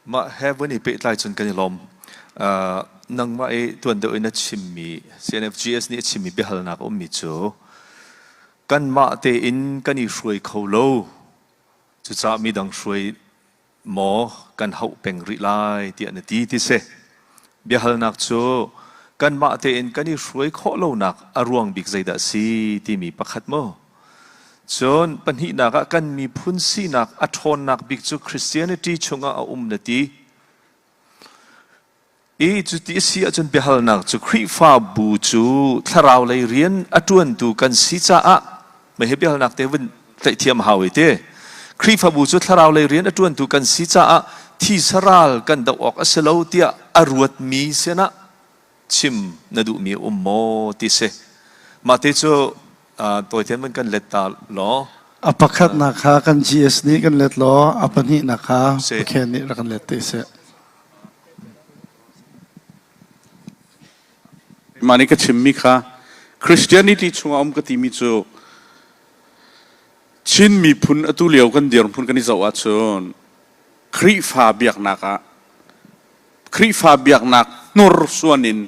Mah he vun i pehtlai cun kan i lawm. Nangmah i tuan deuh in a chimmi CNFGS nih a chimmi biahalnak a ummi cu kanmah tein kan i hruai kho lo. Cucaah midang hruai maw kan hauh peng rih lai tiah na ti ti si. Biahalnak cu kanmah tein kan i hruai khawh lonak a ruang bik zeidah a si timi pakhat maw? Cun pahnihnak ah kan miphun sinak a ṭhawnnak bik cu Christianity chungah a um na ti. I cuti a si ahcun biahalnak cu Khrihfabu cu thlarau lei rian a ṭuantu kan si caah mei hi biahalnak te vun tlaih hau i ti. Khrihfabu cu thlarau lei rian a ṭuantu kan si caah thisa ral kan doh awk a si lo tiah a ruatmi sinah chim na duhmi a um maw ti si. Mah te cu tawitein van kan let ta law. A pakhatnak kha kan GS nih kan let law a pahnihnak kha Pathian nih rak kan let te seh. Mah nih ka chimmi kha Christianity chungah um ka timi cu Chin miphun atu lio kan dirhmun kan i zoh ahcun Khrihfa biaknak ah Khrihfa biaknak hnursuan in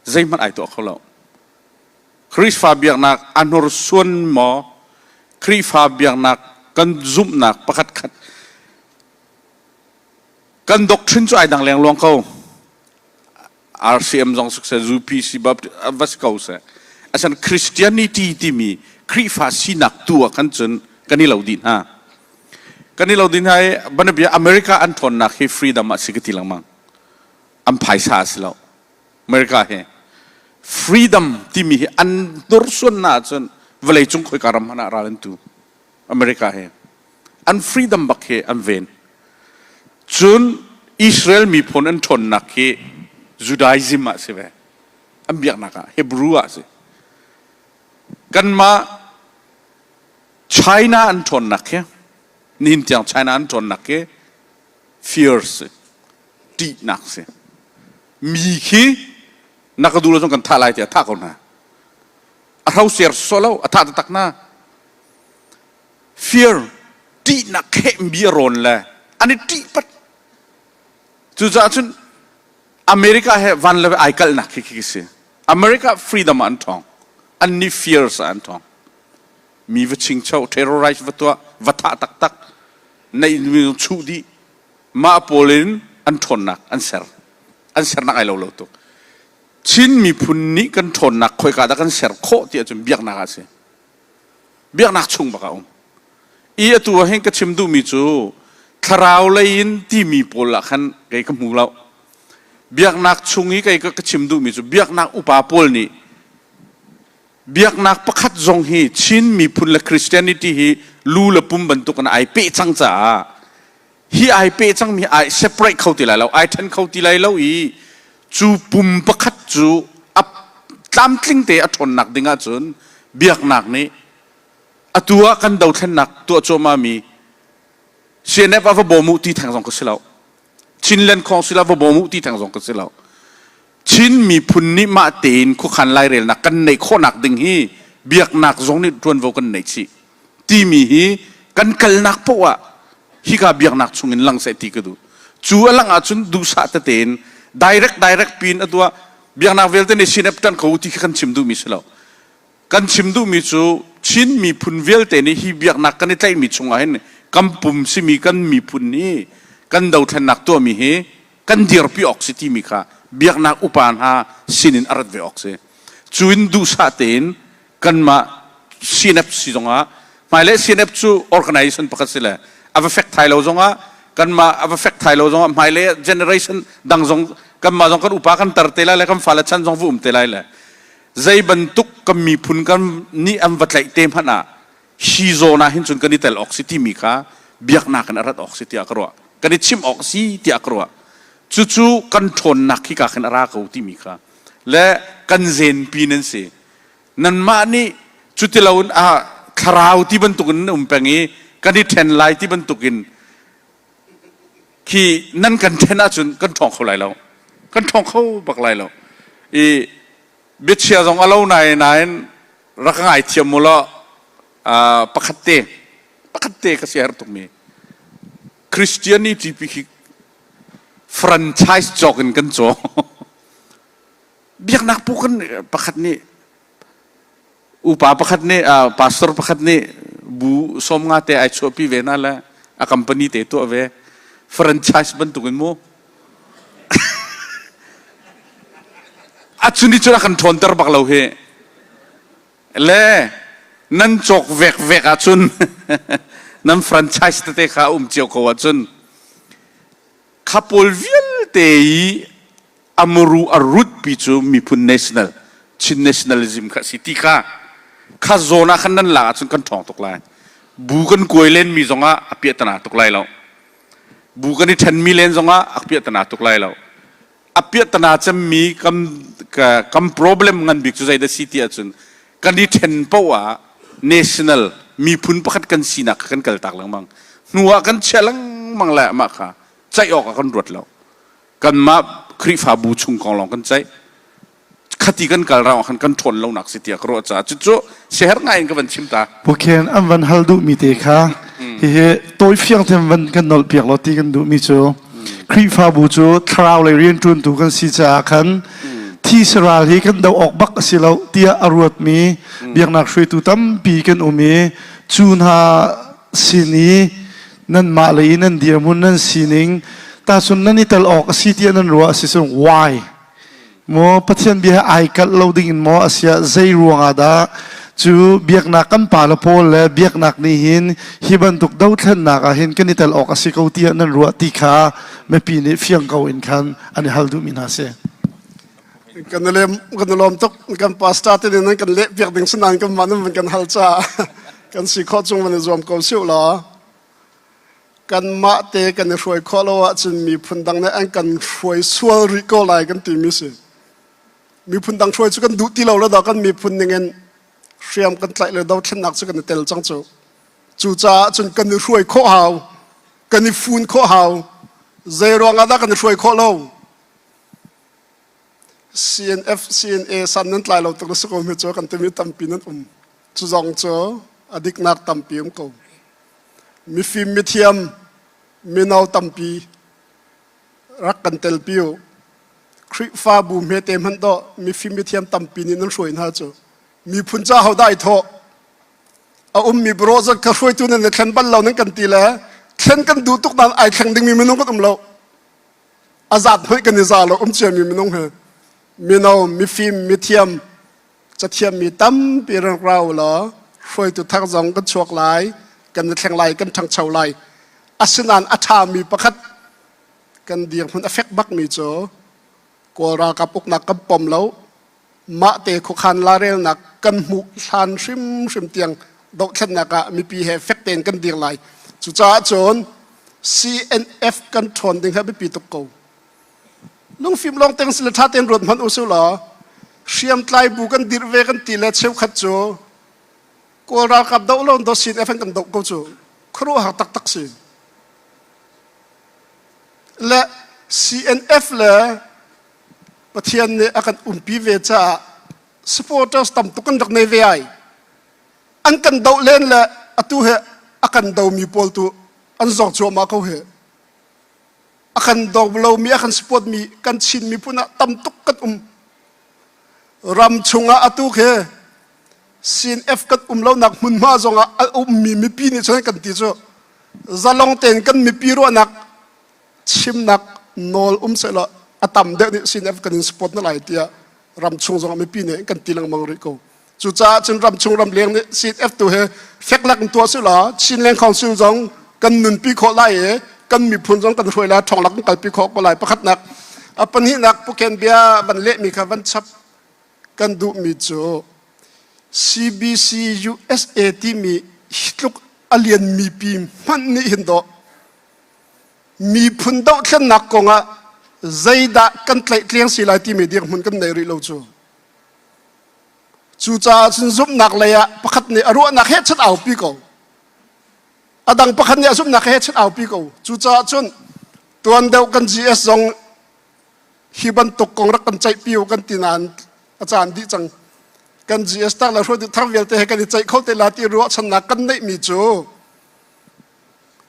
zeihmanh ai tuah kho lo. Khrihfa biaknak a hnursuan maw Khrihfa biaknak kan zumhnak pakhat khat Kan doctrine cu ai dang lengluang ko. RCM zong siseh, UPC Baptist va si ko seh. Asan Christianity timi Khrihfa sinak tu ah khan cun kan i lo dih hna. Kan i lo dih hna i banabia America an ṭhawnnak hi freedom a si ka ti lengmang. An phaisa a si lo. America hi freedom timi hi an hnursuan na ahcun vawlei cung khoika ram hmanh ah ral an tu. America hi an freedom bak hi an ven. Cun Israel miphun an ṭhawnnak hi Judaism ah si ve. An biaknak ah Hebrew ah si. Kanmah China an ṭhawnnak hi nihin tiang China an ṭhawnnak hi fear si, ṭihnak si. Mi khi na ka duh lo zong kan thah lai tiah thah ko hna. A hrocer sawh lo, a thah taktak na. Fear ṭihnak khehmi a rawn le an i ṭih pat. Cucaah cun America he van le ai kalhnak khi khi si. America freedom ah an ṭhawng. An nih fears ah an ṭhawng. Mi va chingcho, terrorize va tuah, va thah taktak, neih mi chuh dih. Mah pawl in an ṭhawnnak an ser. An sernak ai lo lo tuk. Chin miphun nih kan ṭhawnnak khoika dah kan ser khawh ti ahcun biaknak ah a si. Biaknak chung bak a um. I atu ah hin ka chim duhmi cu thlarau lei in timi pawl ah khan kei ka hmu lo. Biaknak chung i kei ka chim duhmi cu biaknak upa pawl nih biaknak pakhat zong hi Chin miphun le Christianity hi lu le pum bantuk in ai peh cang caah hi ai peh cangmi ai separate kho ti lai lo, ai then kho ti lai lo i cu pum pakhat cu a tlamtling te a ṭhawnnak ding ahcun biaknak nih atu ah kan dothlennak tuah cuahmah mi CNF ah va bawm u ti theng zong ka si lo. Chinland Council ah va bawm u ti theng zong ka si lo. Chin miphun nih mah tein khuakhan lairelnak kan neih khawhnak ding hi biaknak zong nih ṭuanvo kan neih chih timi hi kan kalnak poah ah hika biaknak chungin lang seh ti ka duh. Cu a langh ahcun duhsah tete in direct direct pin a tuah biaknak vialte nih sinep ṭan ko ti khi kan chim duhmi si lo. Kan chim duhmi cu Chin miphun vialte nih hi biaknak kan i tlaihmi chungah hin kan pum simi kan miphun hi kan dothlennak tuahmi hi kan dirpi awk si timi kha biaknak upa hna sinin a rat ve awk si. Cu in duhsah tein kanmah CNF si zongah hmailei CNF cu organization pakhat si le a va fek thai lo zongah kanmah a va fek thai lo zongah hmailei generation dang zong kanmah zong kan upa kan tar te lai le kan fale chan zong va um te lai le zei bantuk kan miphun kan nih an va tlaih te hmanh ah hi zawn ah hin cun kan i tel awk si timi kha biaknak in a rat awk si tiah ka ruah kan i chimh awk si tiah ka ruah cucu kan ṭhawnnak hi ka khin a ra ko timi kha le kan zenpi nan si nanmah nih cutiloin a thlarau ti bantukin nan um peng i kan i ṭhen lai ti bantukin khi nan kan ṭhen ahcun kan ṭhawng kho lai lo kan ṭhawng kho bak lai lo i biachia zong a lo nai nain rak ka ngaithiam mu law pakhat te pakhat te ka siaherh tukmi Christianity pi khi. Franchise cawk in kan caw. Biaknak pu kan pakhat nih upa pakhat nih pastor pakhat nih bu 50 te ai chuahpi ve na le a company te tuah ve franchise bantuk in mu a chuni cu a kan ṭhawnter bak lo hi le nan cawk vek vek ahcun nan franchise tete kha a um cio ko ahcun kha pawl vialte i a muru a rutpi cu miphun national Chin nationalism kha si ti kha kha zawn ah khan nan lak ahcun kan ṭhawng tuk lai bu kan kuai len mi zongah a piahtana tuk lai lo bu kan i ṭhenmi len zongah a piahtana tuk lai lo a piahtana cemmi kan kan problem ngan bik cu zeidah si ti ahcun kan i ṭhen paoh ah national miphun pakhat kan sinak kha kan kaltak lengmang hnu ah kan chia lengmang le mah kha ceih awk ah kan ruat lo kanmah Khrihfabu chung kong lawng kan ceih khati kan kal raung khan kan ṭhawn lonak si tiah ka ruah caah cucu siaherh ngai in ka van chim ta. Bukhen an van hal duhmi te kha hihi tawi fiang ten van kan nolh piak law ti kan duhmi cu Khrihfabu cu thlarau lei rianṭuantu kan si caah khan thi saral hi kan do awk bak a si lo tiah a ruatmi biaknak hruaitu tampi kan um i cu hna sin i nanmah lei i nan dirhmun nan sining tahcun nan i tel awk a si tiah nan ruah a si cun why Maw Pathian bia he ai kalh lo ding in maw asiah zei ruangah dah cu biaknak kan pale pawl le biaknak nih hin hi bantuk dothlennak ah hin kan i tel awk a si ko tiah nan ruah ti kha mipi nih fiang ko in khan an i hal duhmi hna si. Kan lem kan lawm tuk kan pastor te nih nan kan leh piak ding sinain kan mah nan van kan hal ca kan si khawh chung van i zuam ko siu law Kanmah te kan i hruai khawh lo ahcun miphun dang nih an kan hruai sual rih ko lai kan timi si. Miphun dang hruai cu kan duh ti lo le dah kan miphun ningin hriam kan tlaih le dothlennak cu kan i tel cang cu. Cucaah cun kan i hruai khawh hau, kan i fun khawh hau. Zei ruangah dah kan i hruai khawh lo? CNF, CNA san nan tlai lo tuk na si ko hme cu kan timi tampi nan um. Cu zong cu a diknak tampi um ko. Mifim mithiam mino tampi rak kan telpi u. Khrihfabu hmete hmanh dawh mifim mithiam tampi nih nan hruai hna cu. Miphun ca hodah i thawh? A ummi bureau zat kha hruaitu nan i thlen bal lo nan kan ti le thlen kan duh tuk nain ai thleng dingmi minung kan um lo. A zat hmanh kan i za lo um ciami minung he. Mino, mifim, mithiam, cathiammi tampi rak ra u law hruaitu thar zong kan chuak lai kan i thleng lai kan ṭhangcho lai asinain a ṭhami pakhat kan dirhmun a fek bakmi cu Kawl ralkap uknak kan pom lo mah te khuakhan larelnak kan hmuh hlan hrimhrim tiang dohthlennak ah mipi he fek tein kan dir lai cucaah cun CNF kan ṭhawn ding hi a biapi tuk ko Lungfim lawng teng sile ṭha tein ruat hmanh usih law hriamtlai bu kan dirh ve kan ti le cheukhat cu Kawl ralkap doh lo do sin FN kan doh ko cu khuaruahhar taktak si. Le CNF le Pathian nih a kan umpi ve caah supporters tam tuk kan rak nei ve ai. An kan doh len le atu he a kan domi pawl tu an zor cuahmah ko he. A kan do lomi a kan support mi kan Chin miphun ah tam tuk kan um. Ram chungah atu khi CNF kan um lonak hmunhma zongah a ummi mipi nih cun kan ti cu zalong tein kan mipi ruahnak chimnak nawl um sehlaw a tam deuh nih CNF kan in support na lai tiah ramchung zongah mipi nih kan ti lengmang rih ko. Cucaah cun ramchung ramleng nih CNF tu hi fek lak in tuah sih law Chinland Council zong kan nunpi khawh lai i kan miphun zong kan hruai lai ṭhawng lak kan kalpi khawh ko lai pakhatnak a pahnihnak Puken bia van lehmi kha van chap kan duhmi cu CBC USA timi hi tluk a lianmi pi hmanh nih hin dawh miphun dohthlennak kongah zeidah kan tlaihtleng si lai timi dirhmun kan nei rih lo cu Cucaah cun zumhnak lei ah pakhat nih a ruahnak he chat aupi ko. A dang pakhat nih a zumhnak he chat aupi ko. Cucaah cun tuan deuh kan GS zong hi bantuk kong rak kan ceihpi u kan ti nain a caan dih cang. Kan GS tak le hruaitu thar vialte he kan i ceih kho te la ti ruahchannak kan neihmi cu.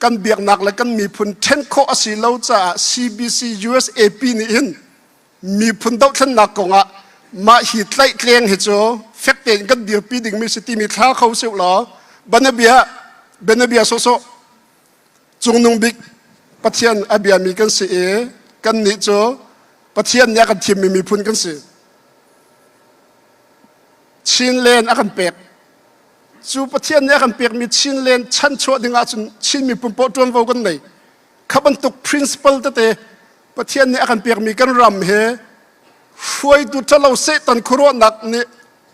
Kan biaknak le kan miphun ṭhen khawh a si lo caah CBC USAP nih hin miphun dohthlennak kongah mah hi tlaihtleng hi cu fek tein kan dirpi dingmi si timi thla kho sih law banabia banabia sawhsawh cungnung bik Pathian a biami kan si i kannih cu Pathian nih a kan thimmi miphun kan si. Chinland a kan pek. Cu Pathian nih a kan pekmi Chinland chanchuah ding ahcun Chin miphun poah ṭuanvo kan nei. Kha bantuk principle tete Pathian nih a kan pekmi kan ram he hruaitu ṭhalo Satan khuaruahnak nih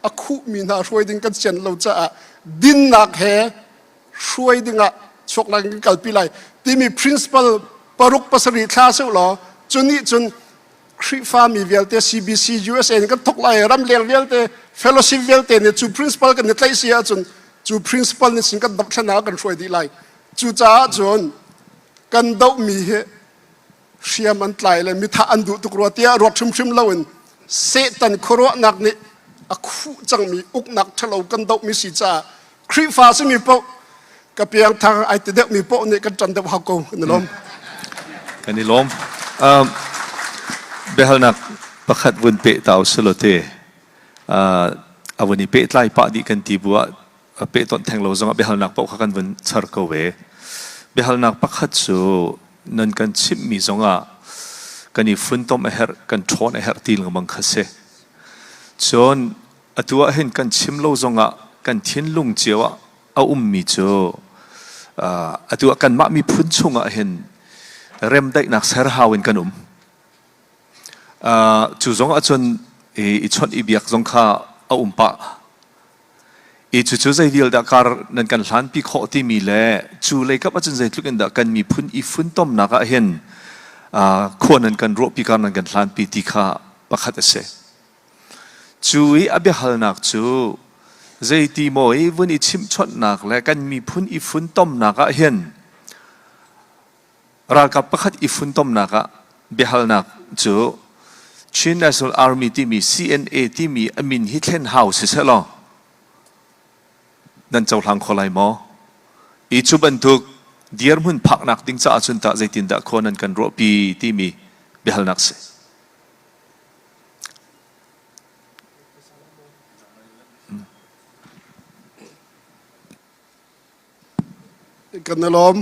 a khuhmi hna hruai ding kan sian lo caah dinnak he hruai dingah chuak lai kan kalpi lai timi principle paruk pasarih thla seuh law cu nih cun Khrihfami vialte CBC USA in kan thok lai ramleng vialte fellowship vialte nih cu principle kan i tlaih si ahcun cu principle nih sin kan dohthlen ah kan hruai dih lai. Cucaah cun kan dohmi hi hriam an tlai le mithah an duh tuk rua tiah ruat hrimhrim loin Satan khuaruahnak nih a khuh cangmi uknak ṭhalo kan dohmi si caah Khrihfa simi paoh ka piangthar ai ti deuhmi paoh nih kan ṭan deuh hau ko kan i lawm. Kan i lawm. Um, biahalnak pakhat vun peh ta usilo te. Uh, a vun i pehtlai pah dih kan ti bu ah pehtonh theng lo zongah biahalnak paoh kha kan vun char ko ve. Biahalnak pakhat cu nan kan chimhmi zongah kan i funtom a herh, kan ṭhawn a herh ti lengmang kha si. Cun Atu ah hin kan chim lo zongah kan thinlung cio ah a ummi cu atu ah kanmah miphun chungah hin remdaihnak ser hau in kan um. Cu zong ahcun i chawnh i biak zong kha a um pah. I cucu zei vial dah kar nan kan hlanpi khawh timi le cu leikap ahcun zeitluk in dah kan miphun i funtomnak ah hin khua nan kan ruahpi kar nan kan hlanpi ti kha pakhat a si. Cu i a biahalnak cu zeiti maw i vun i chimhchawnhnak le kan miphun i funtomnak ah hin ralkap pakhat i funtomnak ah biahalnak cu Chin National Army timi CNA timi a min hi thlen hau siseh law nan cohlang kho lai maw? I cu bantuk dirhmun phaknak ding caah cun tah zeitindah khua nan kan ruahpi timi biahalnak si. Kan i lawm.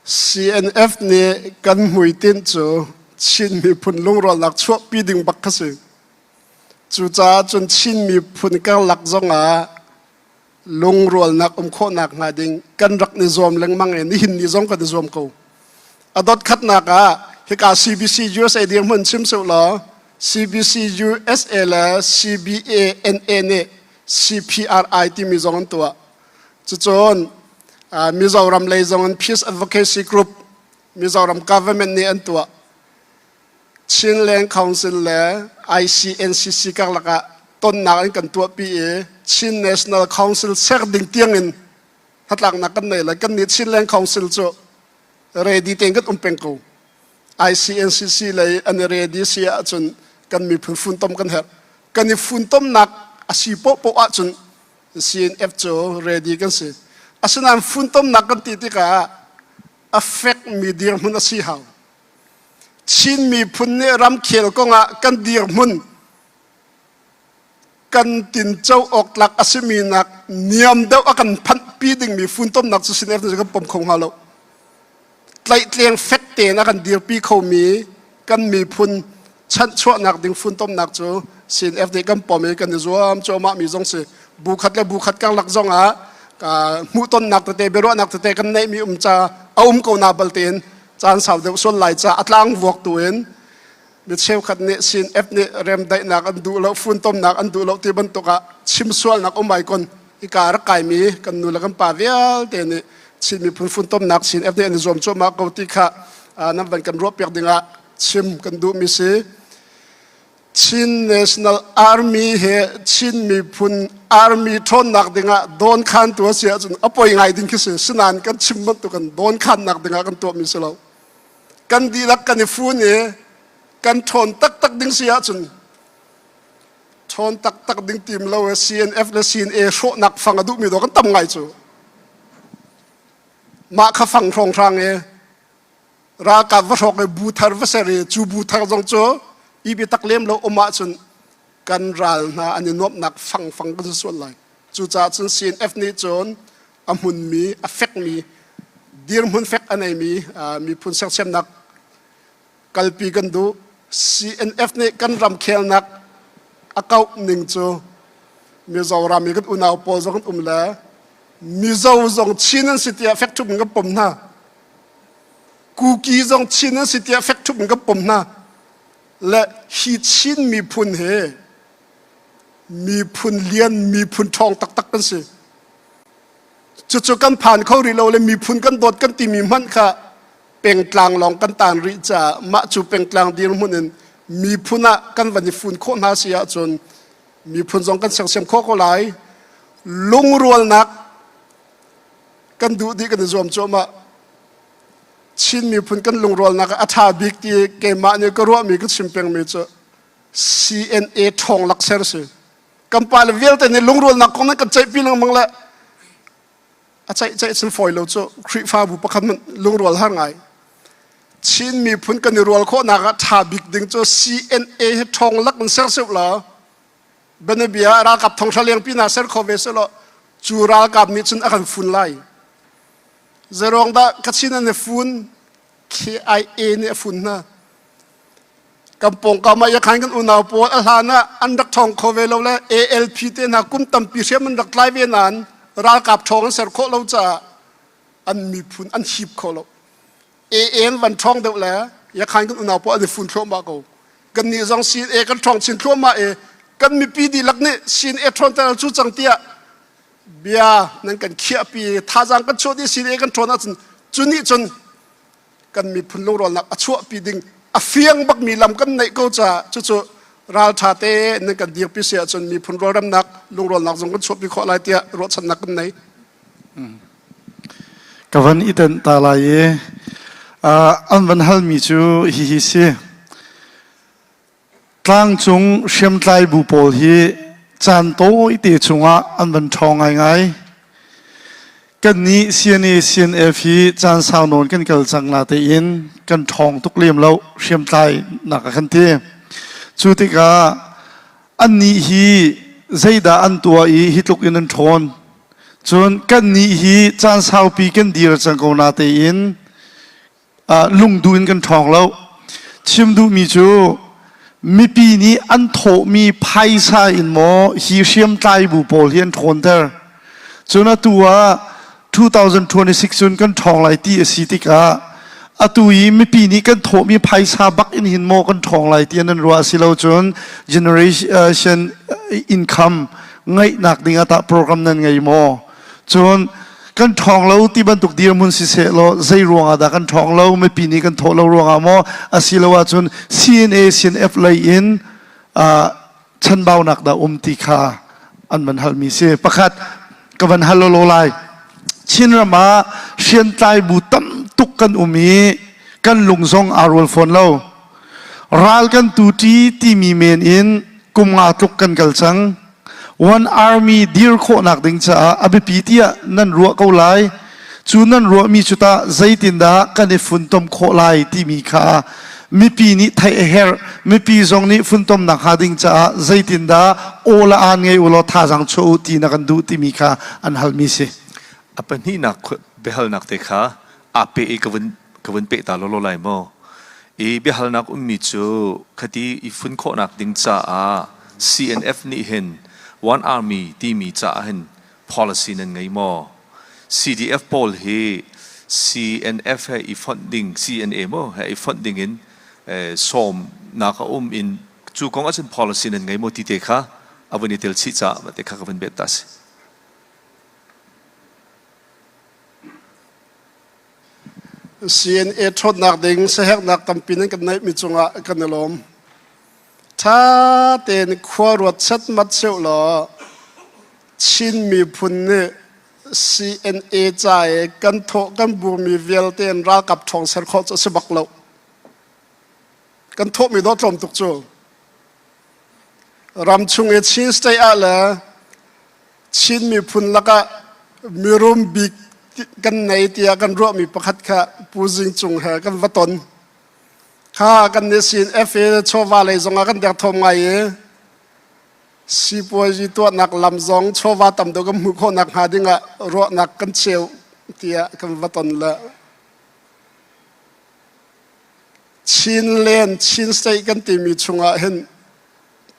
CNF nih kan hmuitinh cu Chin miphun lungrualnak chuahpi ding bak kha si. Cucaah cun Chin miphun karlak zongah lungrualnak um khawhnak hnga ding kan rak ni zuam lengmang i nihin ni zong kan i zuam ko. A dot khatnak ah hika CBC USA dirhmun chim suh law CBC USA le CBANA nih CPRI timi zong an tuah. Cucun Mizoram lei zong in Peace Advocacy Group Mizoram government nih an tuah. Chinland Council le ICNCC karlak ah tonnak in kan tuahpi i Chin National Council ser ding tiangin hnatlaknak kan nei le kan nih Chinland Council cu ready tein kan um peng ko. ICNCC lei an i ready si ahcun kan miphun funtom kan herh. Kan i funtomnak a si poahpoah ahcun CNF cu ready kan si. Asinain funtomnak kan ti tikah a fekmi dirhmun a si hau. Chin miphun nih ramkhel kongah kan dirhmun kan tinco awk tlak a simi nak niam deuh a kan phanhpi dingmi funtomnak cu sin cu kan pom kho hnga lo. Tlaihtleng fek tein a kan dirpi khomi kan miphun chanhchuahnak ding funtomnak cu CNF nih kan pom i kan i zuam cuahmah mi zong si. Bu khat le bu khat karlak zong ah hmuhtonnak tete biaruahnak tete kan neihmi um ca a um ko na bal tein caan sau deuh sual lai ca a tlang vuak tu in mi cheukhat nih CNF nih remdaihnak an duh lo funtomnak an duh lo ti bantuk ah chim sualnak um ai kon hika rak kaimi kan nu le kan pa vialte nih Chin miphun funtomnak CNF nih an i zuam cuahmah ko ti kha nan van kan ruahpiak dingah chim kan duhmi si. Chin National Army he Chin miphun army ṭhawnnak dingah dawnkhantu a si ahcun a poi ngai ding khi si. Sinain kan chim bantukin dawnkhannak dingah kan tuahmi si lo. Kan dihlak kan i fun i kan ṭhawn taktak ding si ahcun ṭhawn taktak ding tim lo i CNF le CNA hrawhnak fang a duhmi dawh kan tam ngai cu. Mah kha fang hrawnghrang i ralkap va hrawk i bu thar va ser i cu bu thar zong cu i biatak lem lo um ahcun kan ral hna an i nuamhnak fangfang kan si sual lai. Cucaah cun CNF nih cun a hmunmi, a fekmi, dirhmun fek a neimi miphun sersiamnak kalpi kan duh. CNF nih kan ramkhelnak a kauh ning cu Mizoram i kan unau pawl zong an um le Mizo zong Chin an si tiah fek ṭhup in kan pom hna. Kuki zong Chin an si tiah fek ṭhup in kan pom hna. Le hi Chin miphun hi miphun lian, miphun ṭhawng taktak kan si. Cucu kan phan kho rih lo le miphun kan dawt kan timi hmanh kha pengtlang lawng kan taan rih caah mah cu pengtlang dirhmun in miphun ah kan van i fun khawh hna si ahcun miphun zong kan sersiam khawh ko lai. Lungrualnak kan duh dih kan i zuam cuahmah. Chin miphun kan lungrualnak a ṭha bik ti keimah nih ka ruahmi ka chim pengmi cu CNA ṭhawng lak ser si. Kan pale vialte nih lungrualnak kong nan kan ceihpi lengmang le a ceih ceih cun fawi lo cu Khrihfabu pakhat hmanh lungrual har ngai. Chin miphun kan i rual khawhnak ah ṭha bik ding cu CNA hi ṭhawng lak in ser seuh law bianabia ralkap thonghra lengpi hna ser kho ve selaw cu ralkap nih cun a kan fun lai. Zeruang dah Kachin an i fun KIA nih a fun hna. Kan pawngkam ah yakhan kan unau pawl a hlan ah an rak ṭhawng kho ve lo le ALP te hna kum tampi hriam an rak tlai ve nain ralkap ṭhawng an ser khawh lo caah an miphun an hip kho lo. AA an van ṭhawng deuh le yakhan kan unau pawl an i fun thluahmah ko. Kannih zong CNA kan ṭhawng chin thluahmah i kan mipi dihlak nih CNA ṭhawnter cu cang tiah bia nan kan khiahpi thazaang kan chuah dih CNA kan ṭhawn ahcun cu nih cun kan miphun lungrualnak a chuahpi ding a fiang bakmi lam kan neih ko caah cucu ralṭha te nan kan dirpi si ahcun miphun rualremnak lungrualnak zong kan chuahpi khawh lai tiah ruahchannak kan nei. Ka van i tenh ta lai i an van halmi cu hihi si. Tlangcung hriamtlai bu pawl hi caan tawite chungah an van ṭhawng ngaingai. Kannih CNA CNF hi caan sau nawn kan kal cang natein kan ṭhawng tuk lem lo hriamtlai nak a kan ti. Cu tikah annih hi zeidah an tuah i hi tluk in an ṭhawn. Cun kannih hi caan saupi kan dir cang ko natein lungduh in kan ṭhawng lo. Chim duhmi cu mipi nih an thawhmi phaisa in maw hi hriamtlai bu pawl hi an ṭhawnter. Cun atu ah 2026 cun kan ṭhawng lai ti a si tikah atu i mipi nih kan thawhmi phaisa bak in hin maw kan ṭhawng lai ti an ruah si lo cun generation income ngeihnak ding ah tah program nan ngei maw? Cun kan ṭhawng lo ti bantuk dirhmun siseh law zei ruangah dah kan ṭhawng lo mipi nih kan thawh lo ruangah maw asilo ahcun CNA CNF lei in uh, chanbaunak dah um ti kha an van halmi si pakhat ka van hal lo lai Chinram ah hriamtlai bu tam tuk kan um i kan lung zong aa rual fawn lo ral kan tu ṭi timi men in kum nga tluk kan kal cang One Army dir khawhnak ding caah a biapi tiah nan ruah ko lai. Cu nan ruahmi cu tah zeitindah kan i funtom khawh lai timi kha mipi nih theih a herh. Mipi zong nih funtomnak hnga ding caah zeitindah aw le aan ngei u law thazaang chuah u ti na kan duh timi kha an halmi si. A pahnihnak biahalnak te kha aa peh i ka vun ka vun peh ta lawlaw lai maw? I biahalnak ummi cu khati i fun khawhnak ding caah CNF nih hin One Army timi caah hin policy nan ngei maw? CDF pawl hi CNF he i fonh ding CNA maw he i fonh ding in sawmnak a um in cu kong ahcun policy nan ngei maw ti te kha a vun i tel chih caah mah te kha ka vun bet ta si. CNA ṭhawnnak ding siaherhnak tampi nan kan neihmi cungah kan i lawm. Ṭha tein khua ruat setmat seuh law Chin miphun nih CNA ca i kan thawh kan burmi vialte in ralkap ṭhawng ser khawh cu a si bak lo. Kan thawhmi dawh tlawm tuk cu. Ram chung i Chin state ah le Chin miphun lakah mirum bik. kan nei tiah kan ruahmi pakhat kha Pu Zing Cung he kan va ton. Kha kan nih sin FA chawva lei zongah kan derthawm ngai i sipuazi tuahnak lam zong chawva tam deuh kan hmuh khawhnak hnga dingah ruahnak kan cheu tiah kan va ton le Chinland Chin State kan timi chungah hin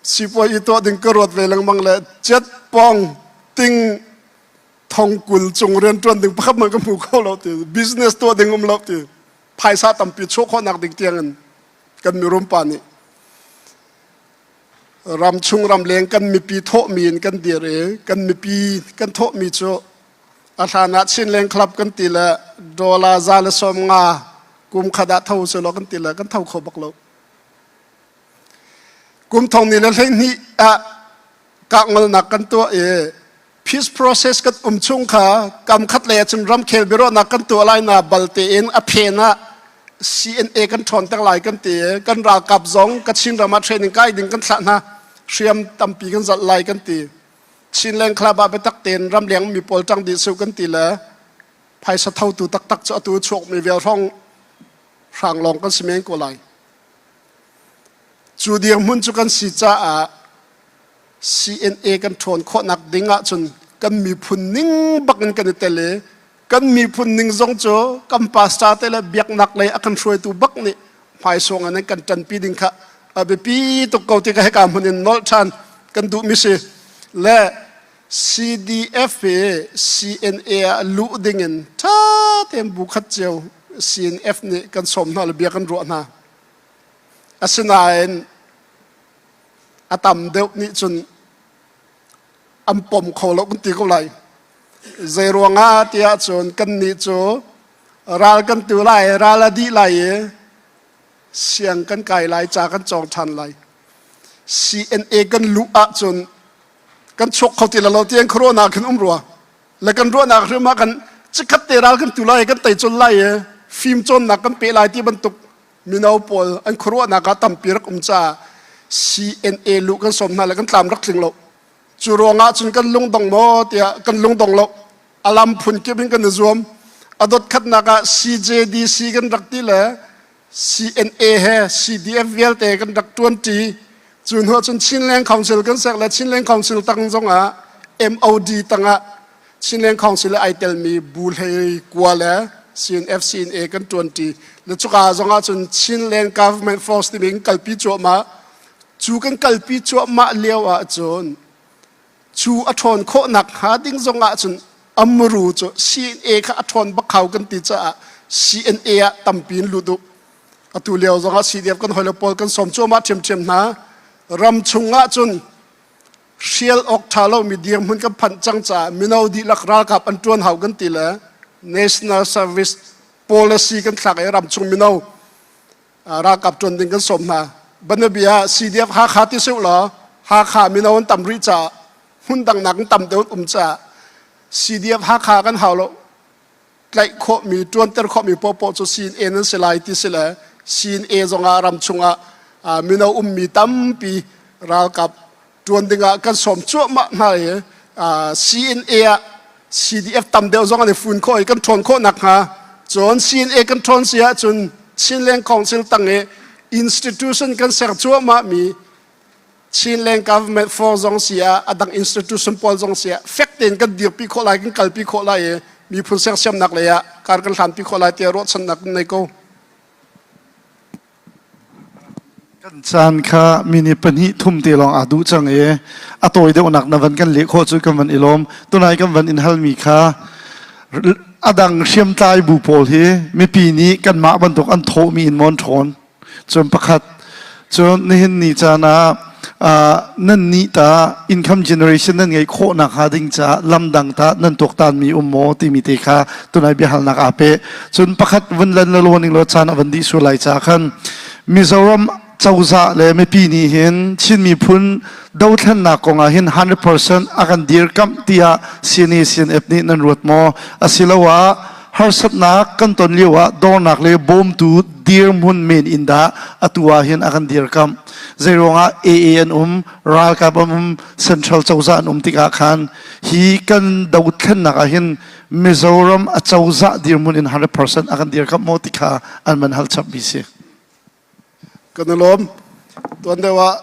sipuai i tuah ding ka ruat ve lengmang le cet pong ting thong kul cung rianṭuan ding pakhat man ka hmu kho lo ti business tuah ding um lo ti phaisa tampi chuah khawhnak ding tiangin kan mirum pa nih ram chung ram leng kan mipi thawhmi in kan dir i kan mipi kan thawhmi cu a hlan ah Chinland Club kan ti le dollar 150 kum khat ah tho selaw kan ti le kan tho kho bak lo. Kum thong ni le 12 ah kahngolnak kan tuah i peace process kan um chung kha kam khat lei ahcun ramkhel biaruahnak kan tuah lai na bal tein a phen ah CNA kan ṭhawnter lai kan ti i kan ralkap zong Kachin ram ah training kai ding kan thlah hna hriam tampi kan zalh lai kan ti Chinland Club ah biatak tein ramleng mi pawl ṭang dih su kan ti le phaisa thotu taktak cu atu chuak mi vial hrawng hrang lawng kan si men ko lai cu dirhmun cu kan si caah CNA kan ṭhawn khawhnak ding ahcun kan miphun ning bak in kan i tel i kan miphun ning zong cu kan pastor te le biaknak lei a kan hruaitu bak nih hmaisuang in kan ṭanpi ding kha a biapi tuk ko ti ka hika hmun in nolh ṭhan kan duhmi si le CDF hi CNA ah luh ding in ṭha tein bu khat cio CNF nih kan sawm hna le bia kan ruah hna. Asinain a tam deuh nih cun an pom kho lo kan ti ko lai. Zei ruangah tiah cun kannih cu ral kan tu lai, ral a dih lai i siang kan kai lai, ca kan cawng ṭhan lai. CNA kan luh ahcun kan chuak kho ti lo tiang khuaruahnak khin um rua. Le kan ruahnak hrim ah kan chikkhat te ral kan tu lai, kan tei cun lai i fim cawnnak kan pe lai ti bantuk mino pawl an khuaruahnak ah tampi rak um caah CNA luh kan sawm hna le kan tlam rak tling lo. Cu ruangah cun kan lungdong maw tiah kan lungdong lo. A lam phun kip in kan i zuam. A dot khatnak ah CJDC kan rak ti le CNA he CDF vialte kan rak ṭuanṭi. Cu hnu ah cun Chinland Council kan ser le Chinland Council tang zongah MOD tangah Chinland Council ai telmi bu hlei kua le CNF CNA kan ṭuanṭi. Le cuka zongah cun Chinland Government Force timi kan kalpi cuahmah. Cu kan kalpi cuahmah lio ahcun cu a ṭhawn khawhnak hnga ding zongah cun amru cu CNA kha a ṭhawn bak hau kan ti caah CNA ah tampi in lut u. Atu lio zongah CDF kan hawile pawl kan sawm cuahmah ṭhiamṭhiam hna. Ram chungah cun hrial awk ṭha lomi dirhmun kan phanh cang caah mino dihlak ralkap an ṭuan hau kan ti le national service policy kan thlak i ramchung mino ralkap ṭuan ding kan sawm hna. Banabia CDF Hakha ti sih law Hakha mino an tam rih caah hmun dang nak tam deuh um caah CDF Hakha kan hau lo tlaih khawhmi ṭuanter khawhmi paohpaoh cu CNA nan si lai ti si le CNA zongah ram chungah mino ummi tampi ralkap ṭuan dingah kan sawm cuahmah hna i CNA ah CDF tam deuh zong an i fun khawh i kan ṭhawn khawh nakhnga cun CNA kan ṭhawn si ahcun Chinland Council tang i institution kan ser cuahmahmi Chinland Government for zong si ah a dang institution pawl zong si ah fek tein kan dirpi khawh lai kan kalpi khawh lai i miphun sersiamnak lei ah kar kan hlanpi khawh lai tiah ruahchannak kan nei ko. Kan caan kha mini pahnih thum te lawng aa duh cang i a tawi deuhnak na van kan leh khawh cu kan van i lawm. Tunai kan van in halmi kha a dang hriamtlai bu pawl hi mipi nih kanmah bantuk an thawhmi in maw an ṭhawn? Cun pakhat, cun nihin ni caan ah nan nih ta income generation nan ngeih khawh nakhnga ding caah lamdang ta nan tuaktanmi um maw timi te kha tunai biahalnak aa peh. Cun pakhat vun lan le law ning law caan a van dih sual lai ca khan Mizoram cozah le mipi nih hin Chin miphun dothlennak kong ah hin 100% a kan dirkamh tiah CNA CNF nih nan ruat maw? Asiloah harsatnak kan ton lio ah dornak le bawmtu dirhmun men in dah atu ah hin a kan dirkamh. Zeiruangah AA an um, ralkap an um, central cozah an um tikah khan hi kan dothlennak ah hin Mizoram a cozah dirhmun in 100% a kan dirkamh maw ti kha an van hal chapmi si. Kan i lawm. Tuan deuh ah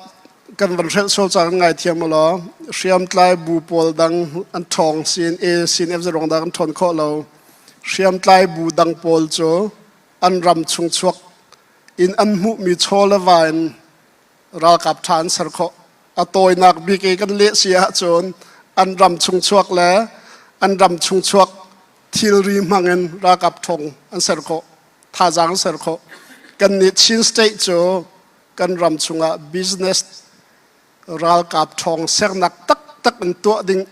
kan van hrelh sual cang ngaithiam ulaw hriamtlai bu pawl dang an ṭhawng CNA CNF zeruang dah kan ṭhawn khawh lo. Hriamtlai bu dang pawl cu an ram chung chuak in an hmuhmi chaw le va in ralkap ṭha an ser khawh. A tawinak bik i kan leh si ahcun an ram chung chuak le an ram chung chuak thilri hmang in ralkap ṭhawng an ser khawh. Thazaang ser khawh. Kan nih Chin State cu kan ram chungah business ralkap ṭhawng sernak taktak in tuah ding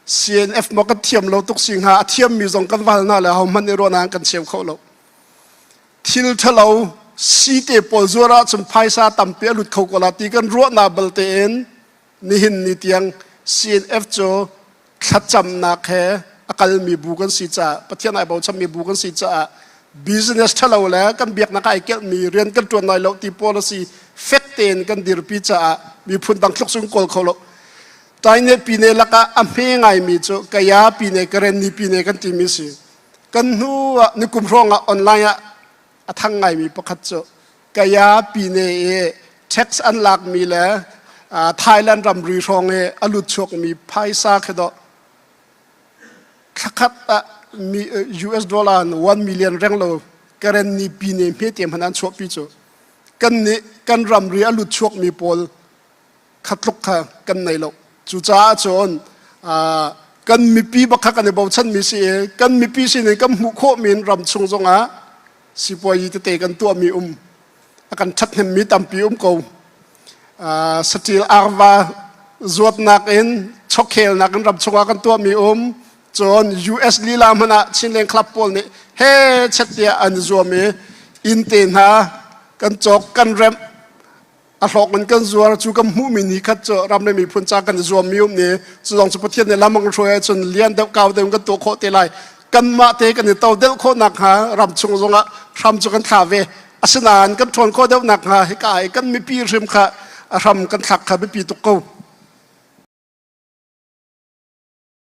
CNF maw kan thiam lo tuk si hnga a thiammi zong kan val hna le hohmanh nih ruahnak kan cheu kho lo. Thil ṭhalo si te pawl zuar ahcun phaisa tampi a lut kho ko la ti kan ruahnak balte in nihin ni tiang CNF cu thlacamnak he a kalmi bu kan si caah Pathian ai bochanmi bu kan si caah business ṭhalo le kan biaknak ai kelhmi rian kan ṭuan lai lo ti policy fek tein kan dirpi caah miphun dang tluk sung kawl kho lo. Taine pine lakah a hme ngaimi cu Kaya pine Karenni pine kan timi si. Kan hnu ah nikum hrawng ah online ah a thang ngaimi pakhat cu Kaya pine i tax an lakmi le Thailand ramri hrawng i a lut chuakmi phaisa khi dawh thlakhat ah US dollar 1 million reng lo Karenni pine hmete hmanh an chuahpi cu kan nih kan ramri a lut chuakmi pawl kha tluk kha kan nei lo. Cucaah cun kan mipi bak kha kan i bochanmi si i kan mipi sinin kan hmuh khawhmi in ram chung zongah sipuayi tete kan tuahmi um a kan ṭhathnemmi tampi um ko. Saṭil arva zuatnak in chawkhelnak in ram chungah kan tuahmi um cun US lila hmanh ah Chinland Club pawl nih he chet tiah an i zuam i inn te hna kan cawk kan remh a hlawk in kan zuar cu kan hmuhmi ni khat cu ram le miphun ca kan i zuammi um ni cu zong cu Pathian nih lam a kan hruai ahcun lian deuh kau deuh kan tuah khawh te lai kanmah te kan i to deuh khawh nakhnga ram chung zongah hram cu kan thla ve asinain kan ṭhawn khawh deuh nakhnga hika i kan mipi hrim kha a hram kan thlak kha biapi tuk ko.